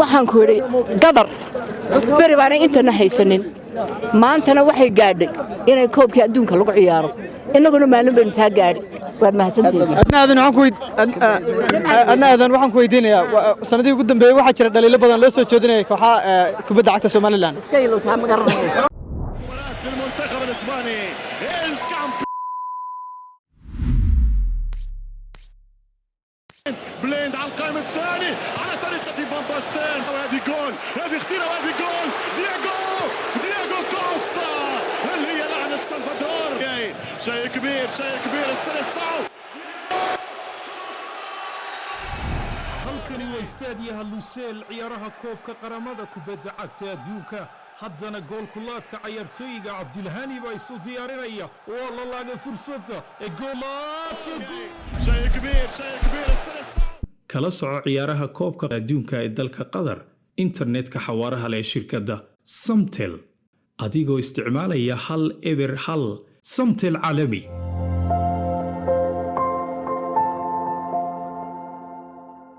Waxaan ku idhi, Gadar beri baanay intana haysanin, maantana waxay gaadhay inay koobkii adduunka lagu ciyaaro. Innaguna maalin baynu taa gaadhi. Waad mahadsantihiin. Adna Aadan, waxaan ku weydiinayaa, sanadihii ugu dambeeyey waxaa jira dhaliilo badan loo soo jeedinayay kooxaha kubadda cagta Somaliland. Iska ilowtaa, ma garanayo. للمنتخب الاسباني الكامب بليند على القائم الثاني على طريقة فان باستين، وهذه جول، هذه خطيرة، وهذه جول! دياغو، دياغو كوستا! هل هي لعنة سلفادور؟ شيء كبير، شيء كبير، السلسعو! Halkani waa istaadiyaha Luseel, ciyaaraha koobka qaramada kubadda cagta adduunka. Haddana goolkulaadka cayaartooyiga Cabdilhani baa isu diyaarinaya. Waa la laagay fursadda ee goolaata! شيء كبير، شيء كبير، السلسعو! Kala soco ciyaaraha koobka adduunka ee dalka Qatar internetka xawaaraha leh shirkadda Somtel adigoo isticmaalaya 101 Somtel caalami.